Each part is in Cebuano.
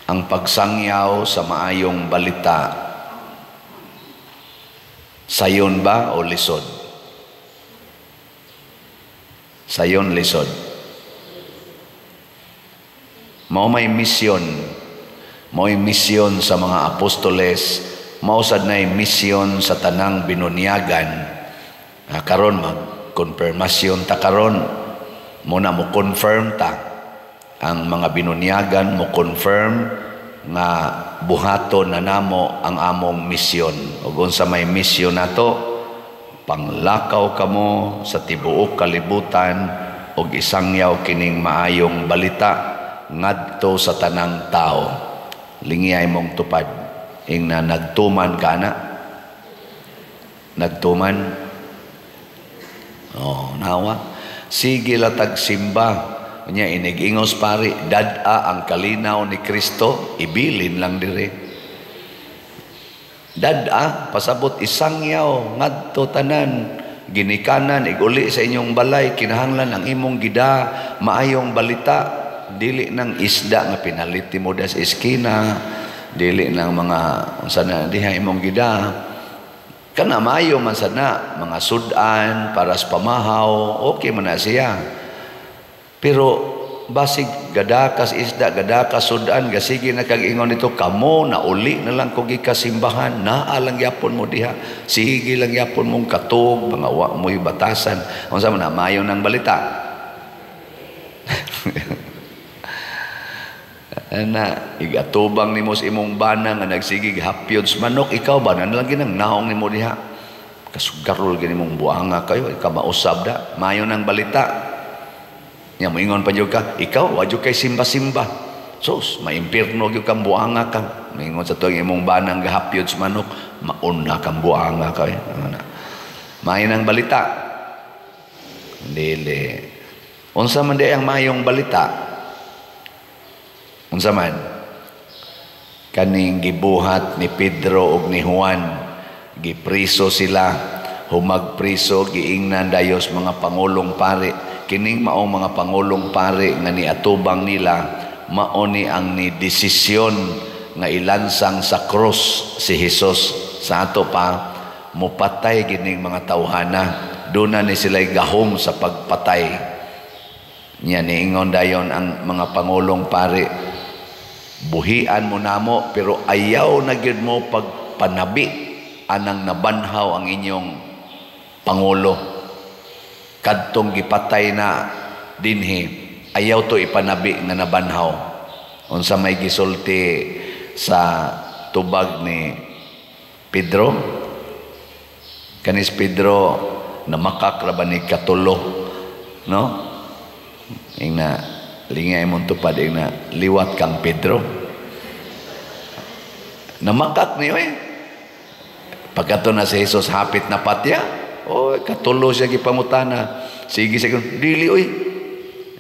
Ang pagsangyaw sa maayong balita, sayon ba o lisod? Sayon, lisod. Mao may misyon, mao'y misyon sa mga apostoles, mao sad nay misyon sa tanang binunyagan. Karon mag-konfirmasyon ta karon, muna mo confirm ta ang mga binunyagan, mo confirm nga buhaton na namo ang among misyon. Ug unsa may misyon nato? Panglakaw kamo sa tibuok kalibutan ug isangyaw kining maayong balita ngadto sa tanang tao. Lingiyay mong tupad. Ingna, nagtuman ka na? Nagtuman? Oh, nawa. Sige latag simba. Nya inig-ingos pari, dad-a ang kalinaw ni Kristo, ibilin lang dire. Dad-a, pasabot isangyaw ngadto tanan ginikanan, iguli sa inyong balay, kinahanglan ang imong gida maayong balita, dili nang isda nga pinalit mo das eskina, dili nang mga unsa na diha imong gida. Kana maayo man sad na mga sudan para sa pamahaw, okay man na siya. Pero basig gadakas isda, gadakas sudan, gasige na kag ingon nito, kamo na uli na lang kog ikasimbahan, naa lang gyapon mo diha, sige lang gyapon mong katog, mga wa mo'y batasan. Unsa man na maayo ng balita? Ana, igatubang nimo sa imong bana nga nagsigig hapyod sa manok, ikaw ba na lang ginang naong nimo diha? Kasugarol gini mong buanga kayo, ikaw mausab da, maayo ng balita. Nya moingon pa jud ka, ikaw wa jud kay simba-simba. Sus, maimpirno gyud kang buanga ka. Moingon sa tuwing imong banang gahapyod sa manok, mauna kang buanga ka. Ana. Maayo ng balita. Dili. Unsa man di ang maayong balita? Unsa man? Kaning gibuhat ni Pedro ug ni Juan, gipriso sila, humagpriso, giingnan dayos mga pangulong pari. Kining maong mga pangulong pari nga niatubang nila, mao ni ang ni desisyon nga ilansang sa krus si Jesus. Sa ato pa mupatay gining mga tawhana, duna ni sila'y gahom sa pagpatay. Nya niingon dayon ang mga pangulong pari, buhian mo namo pero ayaw na gyud mo pagpanabi anang nabanhaw ang inyong pangulo. Kadtong gipatay na dinhi, ayaw to ipanabi nga nabanhaw. Unsa may gisulti sa tubag ni Pedro? Kanis Pedro namakak ra ba ni katulo, no? Ingna lingay mong tupad, ingna liwat kang Pedro. Namakak niyo eh. Pagkato na si Jesus hapit na patya, oh, katulo siya gipangutana. Sige siya, dili oy.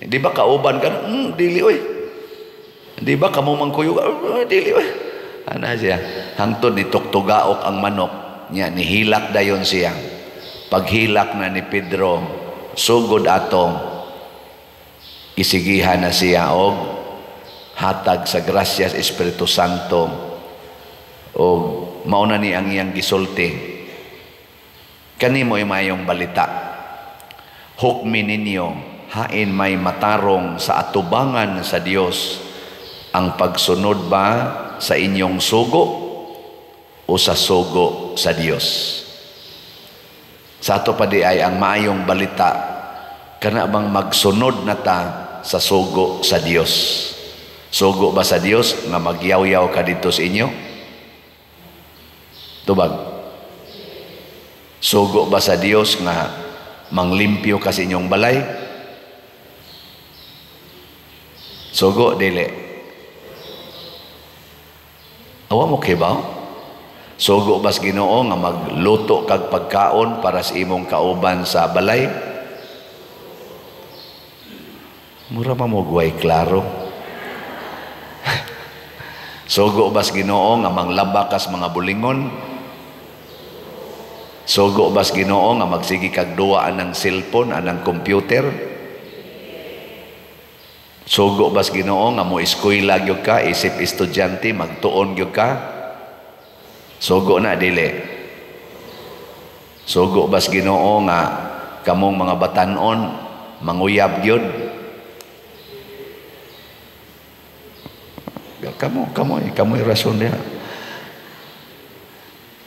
Di ba kauban ka? Dili oy. Di ba kamo mangkuyo? Oh, dili oy. Ana siya. Hangtod ni tuktugaok ang manok. Nya nihilak dayon siya. Paghilak na ni Pedro, sugod ato isigihan na siya og hatag sa grasya sa Espiritu Santo, og mao na ni ang iyang gisulti. Kanimo mayong balita. Hukmi ninyo, hain may matarong sa atubangan sa Dios, ang pagsunod ba sa inyong sugo o sa sugo sa Dios? Sa ato pa di ay ang maayong balita, kana bang magsunod na ta sa sugo sa Dios? Sugo ba sa Dios nga magyaw-yaw ka dito sa inyo? Tubag. Sugo ba sa Dios nga manglimpyo ka sa inyong balay? Sugo, dili. Awa mo kibaw? Sugo ba sa Ginoo nga magluto kag pagkaon para sa imong kauban sa balay? Mura pa mo guway klaro. Sugo ba sa Ginoo nga manglaba kas mga bulingon? Sugo ba sa Ginoo nga magsige kag duwa anang cellphone, anang computer? Sugo bas Ginoo nga mo eskwela gyud ka isip estudyante, magtuon gyud ka? Sugo na dili? Sugo bas Ginoo nga kamong mga batan-on manguyab gyud? Kamo kamo kamo rason diha.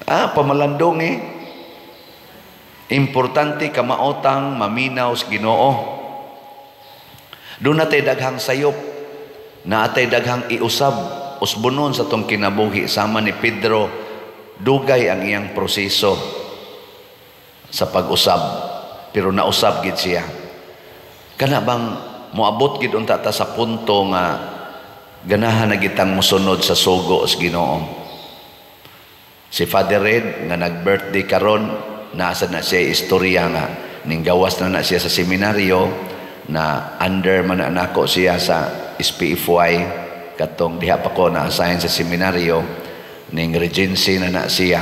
Ah, pamalandong eh. Importante kamaotang maminaw sa Ginoo. Doon natay daghang sayop, naatay daghang iusab, usbonon sa tong kinabuhi. Sama ni Pedro, dugay ang iyang proseso sa pag-usab, pero nausab gid siya. Kana bang moabot gid unta ta sa punto nga ganahan na gitang mosunod sa sugo sa Ginoo. Si Father Red nga nag-birthday karon, nasa na siya istorya nga ning gawas na na siya sa seminaryo, na under man na nako siya sa SPFY katong diha pa ko na assign sa seminaryo, ning regency na na siya.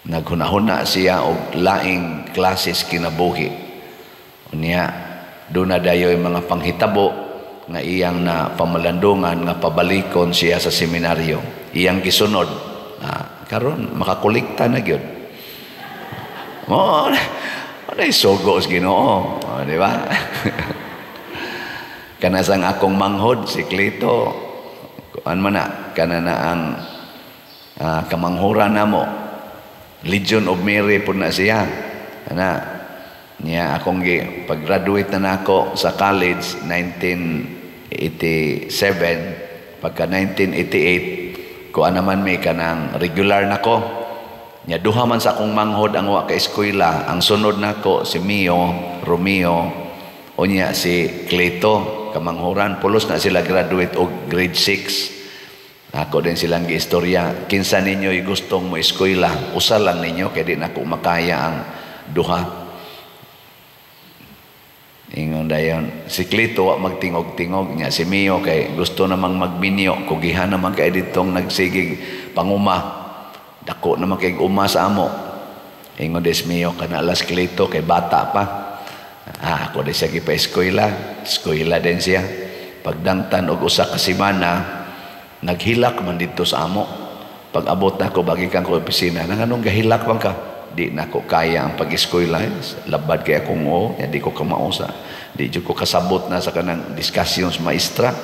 Naghunahuna siya og laing klases kinabuhi. Unya doon na dayoy mga panghitabo nga iyang na pamalandungan nga pabalikon siya sa seminaryo. Iyang gisunod. Ah, karon makakolekta na gyud. Mo ano sugo sa Ginoo, oh, di ba? Kana sang akong manghod si Clito, kuan man na kana na ang kamanghuran namo. Legion of Mary pud na siya. Kana niya akong pag-graduate na nako sa college 1987, pagka 1988 kuan naman may kanang regular nako. Nya duha man sa akong manghod ang wa ka eskwela. Ang sunod nako si Mio, Romeo, unya si Cleto, kamanghuran pulos na sila graduate og grade 6. Ako din silang giistorya, kinsa ninyo gustong mo eskwela, usa lang ninyo kay di nako makaya ang duha. Ingon dayon si Cleto wa magtingog-tingog, nya si Mio kay gusto namang magminyo, kugihan naman kay ditong nagsigig panguma. Dako naman kay uma sa amo. Ingon des Mio kana alas Cleto kay bata pa. Ah, ako din siya gipa-eskwela, eskwela din siya. Pagdangtan og usa ka semana, naghilak man didto sa amo. Pag abot nako bagi kang ko opisina, nganong gahilak man ka? Di nako kaya ang pag-eskwela. Labad kay akong o, di ko kamao sa. Di jud ko kasabot na sa kanang discussion sa maestra.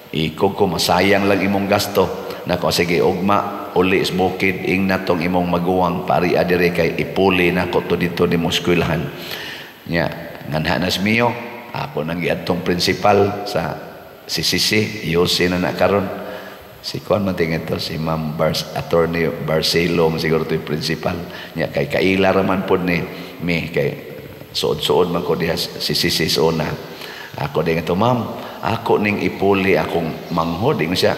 Ikog ko masayang lang imong gasto. Nako sige ugma uli sa bukid ing natong imong maguwang pari adire kay ipuli nako to didto nimo eskwelahan. Nya nganha na si Mio, ako nang giadtong principal sa CCC, Yose na na karon. Si kuan man tingin to si Ma'am Bars, Attorney Barcelo siguro to yung principal. Nya kay kaila ra man pod ni mi kay suod-suod man ko diha CCC sa una. Ako din ito, ma'am, ako ning ipuli akong manghod. Ingon siya,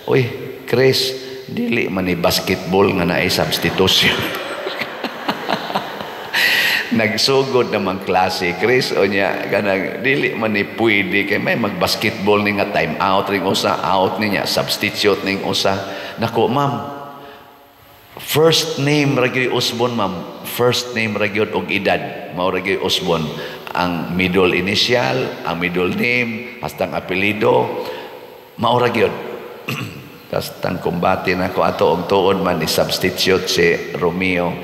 uy, Chris, dili man ni basketball nga naay substitution. Nagsugod namang klase, Chris, o niya, kanang, dili man ni pwede, kay may magbasketball ni nga time out ring usa, out niya, substitute ning usa. Nako, ma'am, first name ra gyud Usbon, ma'am. First name ra gyud og edad, mao ra gyud Usbon. Ang middle initial, ang middle name, hastang apelyido, mao ra gyud. Kastang kumbate na ko ato og tuod man ni substitute si Romeo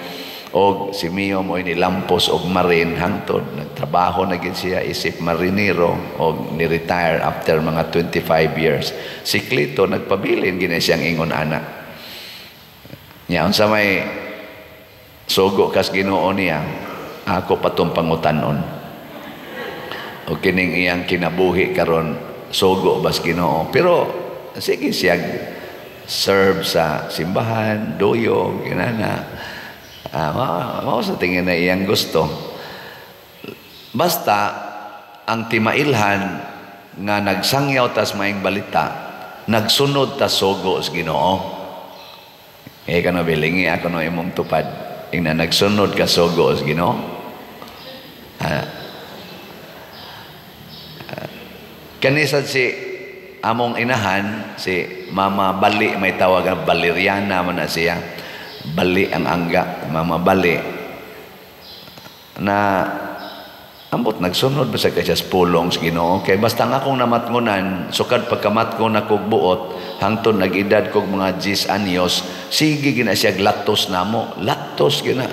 og si Mio mo ni lampos og marin hangtod nagtrabaho na gid siya isip marinero og ni-retire after mga 25 years. Si Clito nagpabilin gid siyang ingon ana. Nya unsa may sugo kas Ginoo niya, ako patong pangutan-on. O kining iyang kinabuhi karon sugo bas Ginoo. Pero sige siya serve sa simbahan, duyog, kinana. Mao sa tingin na iyang gusto. Basta ang timailhan nga nagsangyaw tas maing balita, nagsunod tas sugo sa Ginoo. Eh kano bilingi ako no imong tupad. Ingna nagsunod ka sugo sa Ginoo. Kanisad si among inahan, si Mama Bali, may tawag ang Valeriana man na siya. Bali ang angga, Mama Bali. Na Ambot, nagsunod ba sa kay siya pulong sa Ginoo? Kay basta nga akong namatngonan, sukad pagkamatngon ako buot hangtod nag-edad kog mga 10 anyos, sige gina siya latos namo, latos gina.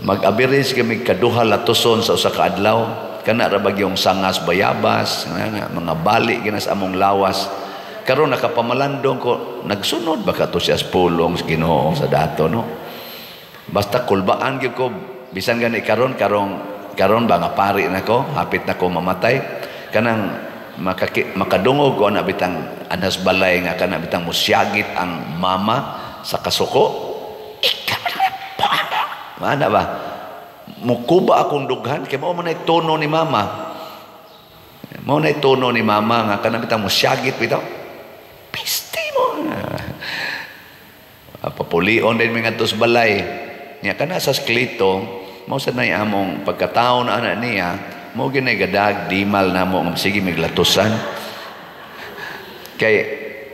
Mag-average kami kaduha latoson sa usa ka adlaw. Kana ra bagyong sangas bayabas, nga, mga bali gina sa among lawas. Karon nakapamalandong ko, nagsunod ba kato siya sa pulong sa Ginoo sa dato, no? Basta kulbaan gyud ko bisan gani karon karong karon ba nga pari na ko, hapit na ko mamatay, kanang makadungog ko na bitang anas balay nga kana bitang musyagit ang mama sa kasuko. Mana ba? Mukuba akong dughan kay mao man ay tono ni mama. Mao na tono ni mama nga kana bitang musyagit bitaw. Piste mo. Papulion din mi ngadto sa balay. Nya kana sa Sklito, mao sa nay among pagkatao na ana niya, mao ginay gadag dimal namo nga sige miglatusan. Kay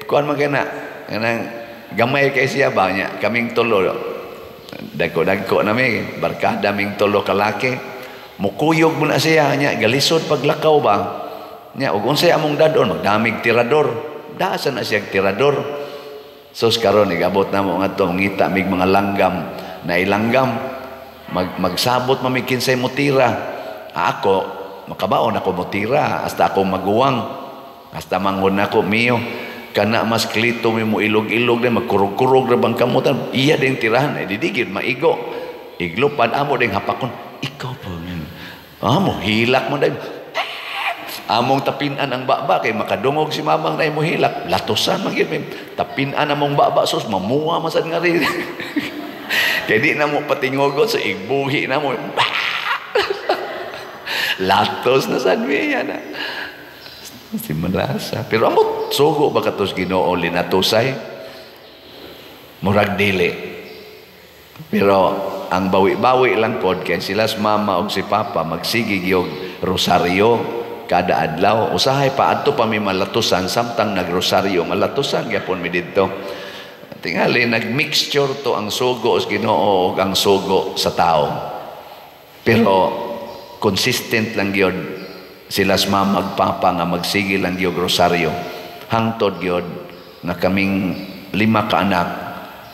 kuan man kana kanang gamay kay siya ba niya kaming tulo, dagko-dagko na mi barkada, ming tulo kalaki, mukuyog mo na siya nya galisod paglakaw ba nya. Ug unsay among dadon, magdamig tirador, dasa na siya tirador. Sus, karon igabot na mo ngadto, ngita mig mga langgam na ilanggam, magsabot mami kinsay mutira. Ako makabaon ako mutira hasta ako maguwang, hasta manghod nako miyo. Kana mas klito mi mo ilog-ilog na magkurog-kurog ra bang kamutan, iya din tirahan ay didigid maigo iglupan amo ding hapakon ikaw po. Amo hilak mo dahil among tapinan ang baba kay makadungog si mamang na mo hilak, latosan man gyud. Tapinan among baba, sus, mamuha masad nga rin kay di na mo patingogot sa igbuhi na mo, latos na sad miya na si malasa. Pero amot, sugo ba katos Ginoo linatusay? Murag dili. Pero ang bawi-bawi lang pod kay sila sa mama og si papa magsige gyud rosaryo kada adlaw. Usahay pa adto pa mi malatusan samtang nagrosaryo, malatusan gyapon mi didto. Tingali nagmixture to ang sugo sa Ginoo ug ang sugo sa tao. Pero consistent lang gyud sila sa mama ug papa nga magsige lang gyud rosaryo. Hangtod gyud nga kaming lima ka anak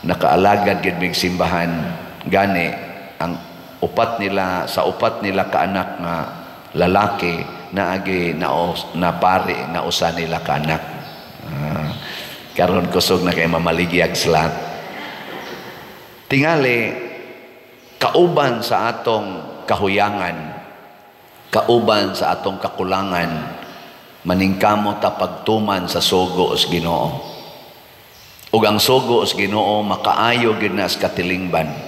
nakaalagad gyud mig simbahan. Gani ang upat nila, sa upat nila ka anak nga lalaki, naagi na, na pari nga usa nila ka anak. Karon kusog na kay mamaligyag sila. Tingali kauban sa atong kahuyangan, kauban sa atong kakulangan, maningkamot ta pagtuman sa sugo sa Ginoo. Ug ang sugo sa Ginoo makaayo gyud na sa katilingban.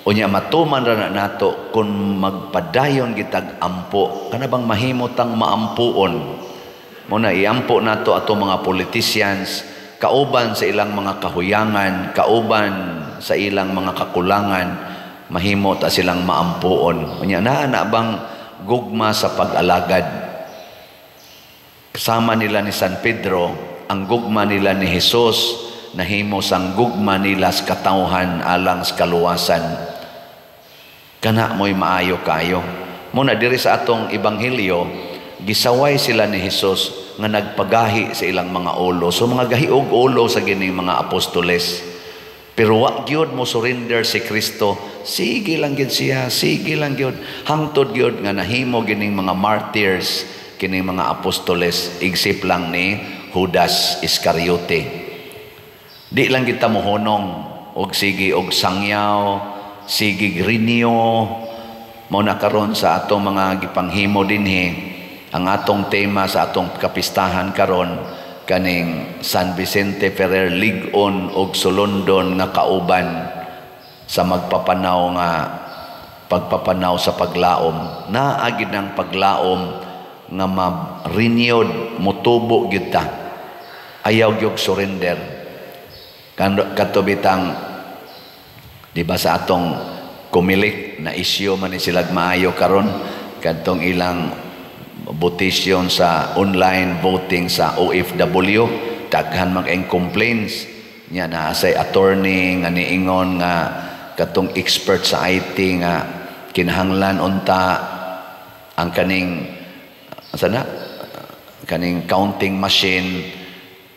Unya matuman ra na nato kung magpadayon gitag ampo, kana bang mahimo tang maampuon. Mo na iampo nato ato mga politicians kauban sa ilang mga kahuyangan, kauban sa ilang mga kakulangan, mahimo ta silang maampuon. Unya naa na bang gugma sa pag-alagad? Kasama nila ni San Pedro, ang gugma nila ni Jesus, nahimo sang gugma nila sa katawhan alang sa kaluwasan. Kana mo'y maayo kayo. Muna diri sa atong ebanghelyo, gisaway sila ni Jesus nga nagpagahi sa ilang mga ulo. So mga gahiog ulo sa gining mga apostoles. Pero wa gyud mo surrender si Kristo. Sige lang gyud siya, sige lang gyud. Hangtod gyud nga nahimo gining mga martyrs, kining mga apostoles, igsip lang ni Judas Iscariote. Di lang kita mohonong og sige og sangyaw, sige rinyo. Mao na karon sa atong mga gipanghimo dinhi, ang atong tema sa atong kapistahan karon kaning San Vicente Ferrer, lig-on og sulondon nga kauban sa magpapanaw nga pagpapanaw sa paglaom. Naa gid ang paglaom nga ma-renewed, motubo gyud ta. Ayaw gyud surrender. Kadto bitang di ba sa atong Comelec na issue man ni sila maayo karon kadtong ilang votation sa online voting sa OFW, daghan man kayong complaints nya na say attorney nga niingon nga katong expert sa IT nga kinahanglan unta Ang kaning sana kaning counting machine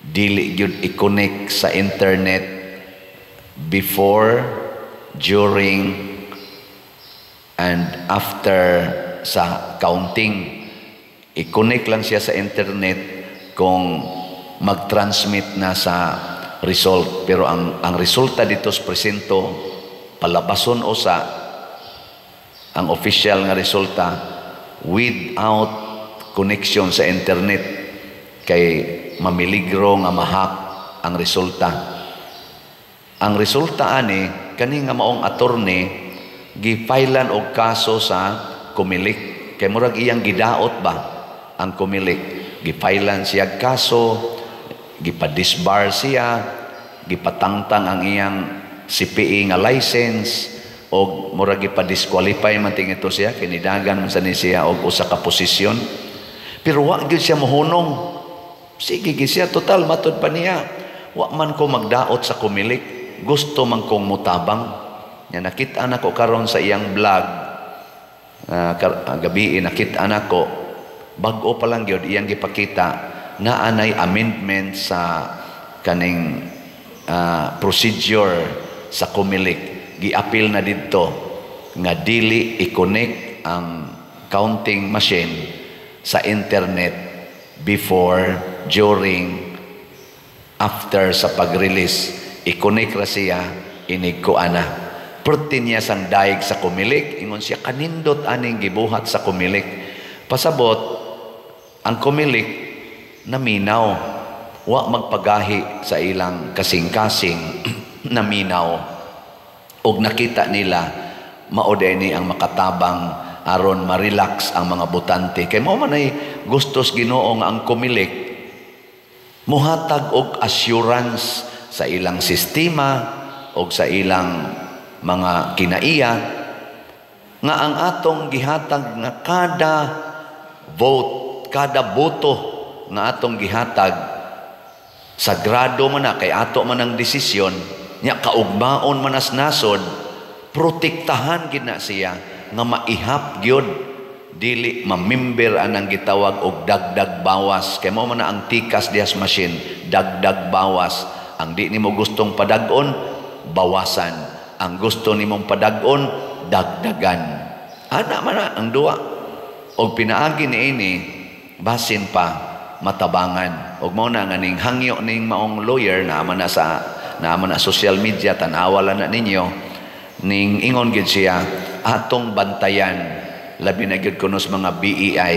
dili gyud i-connect sa internet before, during and after sa counting. I-connect lang siya sa internet kung mag-transmit na sa result, pero ang resulta dito sa presinto, palabason usa ang official nga resulta without connection sa internet kay mamiligro nga ma-hack ang resulta. Ang resulta ani, kani nga maong attorney gi-filean og kaso sa Comelec kay murag iyang gidaot ba ang Comelec. Gi-filean siya kaso, gipa-disbar siya, gipatangtang ang iyang CPA nga license og murag gipa-disqualify man tingito siya, kinidagan man sa ni siya og usa ka posisyon. Pero wa gyud siya mohunong. Sige gyud siya, total matud pa niya, wa man ko magdaot sa Comelec, gusto man kong mutabang. Nya nakita nako karon sa iyang vlog, gabi nakita nako, bag-o pa lang gyud iyang gipakita na anay amendment sa kaning procedure sa Comelec. Giapil na didto nga dili i-connect ang counting machine sa internet before, during, after sa pag-release. I-connect ra siya inig kuana. Perti niya sang daig sa Comelec. Ingon siya, kanindot aning gibuhat sa Comelec. Pasabot, ang Comelec naminaw. Wa magpagahi sa ilang kasing-kasing, naminaw. Og nakita nila, mao ni ang makatabang aron ma-relax ang mga botante. Kay mao man ay gustos Ginoo nga ang Comelec muhatag og assurance sa ilang sistema og sa ilang mga kinaiya nga ang atong gihatag nga kada vote, kada boto nga atong gihatag, sagrado man na kay ato man ang desisyon nya, kaugmaon man as nasod, protektahan gid na siya nga maihap gyud, dili mamimber anang gitawag og dagdag bawas, kay mao man na ang tikas dihas machine, dagdag bawas. Ang di nimo gustong padag-on, bawasan. Ang gusto nimong padag-on, dagdagan. Ana man na ang duwa. Og pinaagi niini, basin pa matabangan. Og mao na nga ning hangyo ning maong lawyer na man na sa naa man na social media, tan-awa lang na ninyo. Ning ingon gid siya, atong bantayan, labi na gyud kuno sa mga BEI,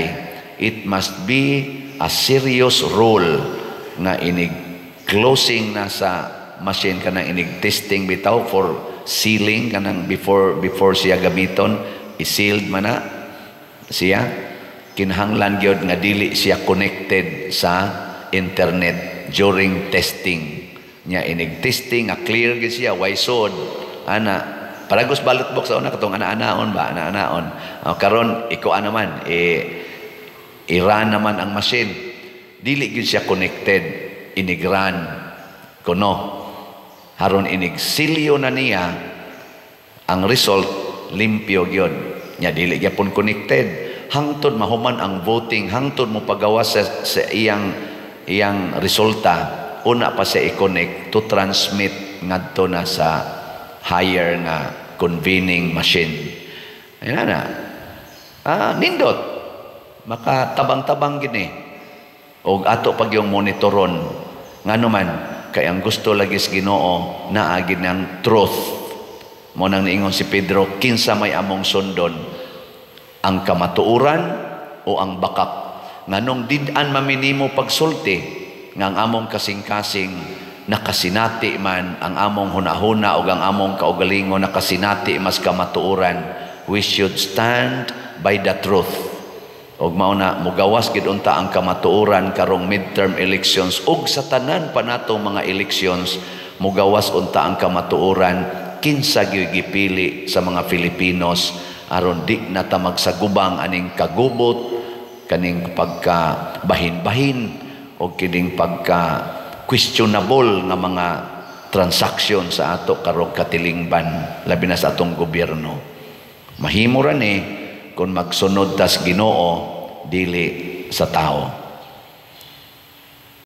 it must be a serious rule nga inig closing na sa machine, kanang inig testing bitaw for sealing, kanang before siya gamiton, i-sealed man na siya, kinahanglan gyud nga dili siya connected sa internet during testing nya. Inig testing nga clear gyud siya, way sud ana, paragos ballot box sa una, katong ana-anaon ba, ana-anaon. Oh, karon iko naman eh, i-run naman ang machine, dili gyud siya connected inig-run kuno. Haron inig silyo na niya ang result, limpyo gyud nya, dili gyapon connected hangtod mahuman ang voting, hangtod mo pagawas sa iyang resulta, una pa siya i-connect to transmit ngadto na sa higher nga convening machine. Ayan na. Nindot. Makatabang-tabang gini. Og ato pag yung monitoron. Ngano man, kay ang gusto lagi sa Ginoo naa gid ng truth. Mo nang niingon si Pedro, "Kinsa may among sundon? Ang kamatuoran o ang bakak?" Nganong did-an maminimo pagsulti nga ang among kasing-kasing nakasinati man, ang among hunahuna o ang among kaugalingon nakasinati mas kamatuoran, we should stand by the truth. Og mao na mugawas gid unta ang kamatuoran karong midterm elections ug sa tanan pa natong mga elections. Mugawas unta ang kamatuoran kinsa gyud gipili sa mga Filipinos, aron di na ta magsagubang aning kagubot, kaning pagka bahin-bahin o kining pagka questionable nga mga transaction sa ato karong katilingban, labi na sa atong gobyerno. Mahimo ra ni. kung magsunod tas Ginoo, dili sa tao.